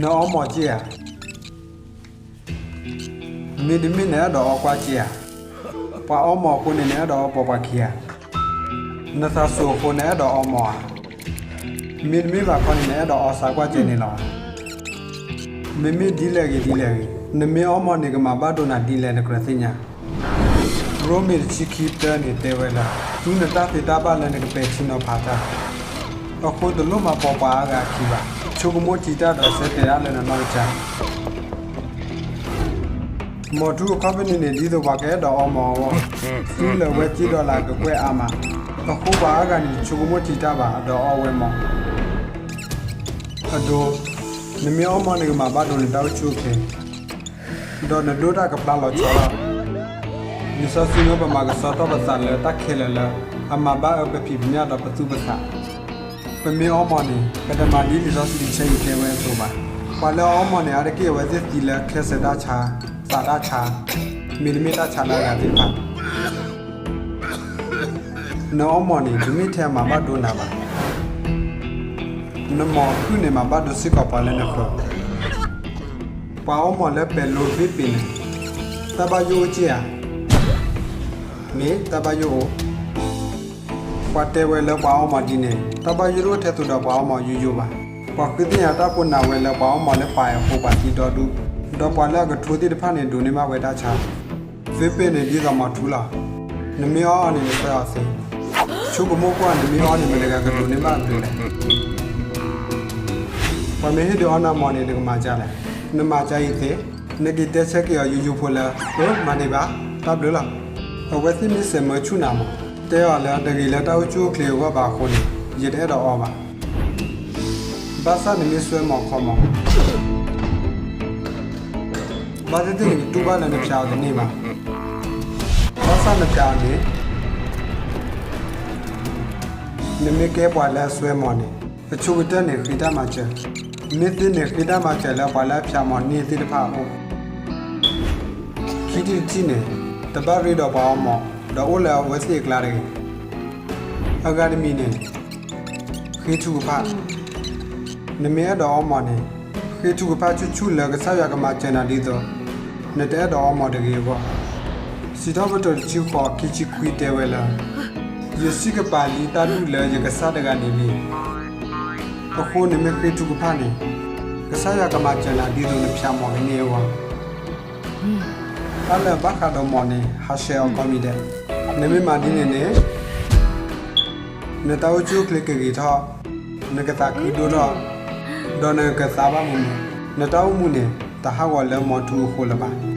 နအီမိာ်က့ဧါ. မ့တမ့ၢ်နအဲၣ်ဒိးအီကွၢ်က့ဧါ. ပှၤအီမိာ်အဃိန့ၣ် နအဲၣ်ဒိးအီပိာ်ပှၤခံဂၤဧါ. နသးစူၤအဃိ နအဲၣ်ဒိးအီမိာ်ဧါ. မ့တမ့ၢ်ဘၣ်ခီန့ၣ် နအဲၣ်ဒိးအီစးကွၢ်က့န့ၣ်လီၤဧါ. မ့မ့ၢ်ဒ်လဲၣ်ဂ့ၤဒ်လဲၣ်ဂ့ၤ, နမ့ၢ်အီမိာ်န့ၣ် ကမၤဘၣ်ဒိနၤဒ်လဲၣ် နကြၢးသ့ၣ်ညါ. ရိမ့ၤတဆံခံတၢန့ၣ်တဲဝဲလၢ သူနတၢ်သ့တၢ်ဘၣ်လၢနကပဲာ်ထံနီၤဖးတၢ်, အဃိတလိၣ်မၤပိာ်ပှၤအါဂၤအခံဘၣ်. ဆိကမိၣ်တံာ်တၢ်ဒီးဆၢတဲာ်ဒၣ်လၢနနီၢ်ကစၢ်. မိာ်ထူအခီပနံၣ်န့ၣ် ဒ်သိးပှၤကအဲၣ်ဒိးအီမိာ်အဂီၢ်, သူလၢာ်ဝဲက့ဒီလၣ်ကကွဲၢ်အါမး, အဃိပှၤအါဂၤန့ၣ် တဆိကမိၣ်တံာ်တၢ်ဘၣ်ဒီးအီဝဲမိာ်. အဒိ, နမ့ၢ်အီမိာ်န့ၣ် ကမၤဘၣ်ဒိနတၢ်အိၣ်ဆူၣ်အိၣ်ချ့ ဒီးနဒိတၢ်ကဖျါလီၤဆီလီၤ. လံာ်စီဆှံမၢပမၤကဆှီထီၣ်ပသးလၢတၢ်ခဲလၢာ်လၢ အမၤဘၣ်အၢပဖံးပညၣ်ဒီးပသူၣ်ပသး. ပမ့ၢ်အီမိာ်န့ၣ် ပတမၤဒ်လံာ်စီဆှံတဆၢအံၤတဲဝဲအသိးဘၣ်. ပှၤလၢအအီမိာ်န့ၣ် အါတက့ၢ်အဝဲသ့ၣ်သံလၢချဲစၢးတၢ်ဆါ, သးတၢ်ဆါ, မ့တမ့ၢ်တၢ်ဆါလၢအဂၤသ့ၣ်တဖၣ်. နအီမိာ်န့ၣ် တမ့ၢ်ထဲအမၤဘၣ်ဒိနၤဘၣ်. နမိာ်အခုၣ်န့ၣ် မၤဘၣ်ဒိစ့ၢ်ကီးပှၤလၢနဃၢၤ. ပှၤအီမိာ်လၢပဲၤလိ vape ပ့ၤ န့ၣ် တၢ်ဘၣ်ယိၣ်အိၣ်က့ဧါ. မ့ၢ်တၢ်ဘၣ်ယိၣ်အိၣ်. ပှၤတဲဝဲလၢပှၤအီမိာ်ဒ်န့ၣ် တၢ်ဘၣ်ယိၣ်တအိၣ်ထဲသိးဒီးပှၤအီမိာ်ယိယိဘၣ်. ပှၤဃုသ့ၣ်ညါတၢ်ဖိနးဝဲလၢပှၤအီမိာ်လၢပာ်အဃိ ပှၤသံဒီဒူၣ်, ဒီးပှၤလၢအကထိသ့ၣ်တဖၣ်န့ၣ် ဒိးန့ၢ်ဘၣ်ဝဲတၢ်ဆါ. vape ပ့ၤ န့ၣ် ဒ်သိးမိာ်ထူလီၤ. နမ့ၢ်အီအီၤန့ၣ် နဆှၢအီၤသ့. ဆိကမိၣ်ကွၢ် နမ့ၢ်အီန့ၣ် မတၤတဂၤကဒိးန့ၢ်ဘၣ်အဘျုးလဲၣ်. ပှၤမ့ၢ်ဟ့ၣ်ဒုးအီနၤမိာ်န့ၣ် နကမၤကၢလဲၣ်. နမၤကၢအံၤသ့, နက့ၤတဲဆၢက့ၤအီၤယိယိဖိလၢ အၢ မၤန့ၢ်ဘၣ်, တၢ်ဘျုးလီၤ. အဝဲသ့ၣ်မ့ၢ်စဲးမၢဆူၣ်နၤမိာ်, တဲအီၤလၢ တဂ့ၤလၢတၢ်အိၣ်ဆူၣ်အိၣ်ချ့အဂီၢ်ဘၣ်အဃိန့ၣ် ယတအဲၣ်ဒိးအီဘၣ်. ဘၣ်ဆၣ်နမ့ၢ်စွဲမိာ်ခီမိာ် ဘၣ်သ့ၣ်သ့ၣ်နကတူၢ်ဘၣ်လၢနဖျးအီၤတန့ၢ်ဘၣ်. ဘၣ်ဆၣ်နဖျးအီၤန့ၣ် နမ့ၢ်ကဲပှၤလၢအစွဲမိာ်န့ၣ် အဆိကတၢၢ်န့ၣ် ဃ့တၢ်မၤစၢၤ. မ့ၢ်သ့န့ၣ် ဃ့တၢ်မၤစၢၤလၢပှၤလၢအဖျးမိာ်န့ၢ်သ့ၣ်တဖၣ်အအိၣ်. ခံထံၣ်တထံၣ်န့ၣ် တဘၣ်ရ့ဒီးပှၤအီမိာ် ဒီးအိၣ်လၢအဝဲသ့ၣ်အကျါတဂ့ၤ. အဂၤတမံၤန့ၣ် ဃ့ထုကဖၣ်. နမ့ၢ်အဲၣ်ဒိးအီမိာ်န့ၣ် ဃ့ထုကဖၣ်ဆူၣ်ဆူၣ်လၢကစၢ်ယွၤကမၤစၢၤနၤဒ်သိး နတအဲၣ်ဒိးအီမိာ်တဂ့ၤအဂီၢ်. စံးထီၣ်ပတြၢၤတဆံဃိး ခံဆံခွံတဲဝဲလၢ ယစံးကပာ်လံတၢ်ဒူၣ်လၢယကစၢ်တဂၤန့ၣ်လံ. အဃိနမ့ၢ်ဃ့ထုကဖၣ်န့ၣ် ကစၢ်ယွၤကမၤစၢၤနၤဒ်သိးနဖျးမိာ်ကန့ၢ်အဂီၢ်. တၢ်လၢအဘၣ်ဃးဒီးမိာ်န့ၣ် ဟးဆှဲးအီၤကိးမံၤဒဲး. နမ့ၢ်မၤဒ်န့ၣ်န့ၣ် နတၢ်အိၣ်ဆူၣ်အိၣ်ချ့ကဂ့ၤထီၣ်, နကသးခုဒိၣ်ထီၣ်, ဒီးနကသးဘၣ်မုာ်မုာ်, နတၢ်အိၣ်မူန့ၣ် တဟးဂီၤလၢမိာ်ထူအဃိလၢၤဘၣ်.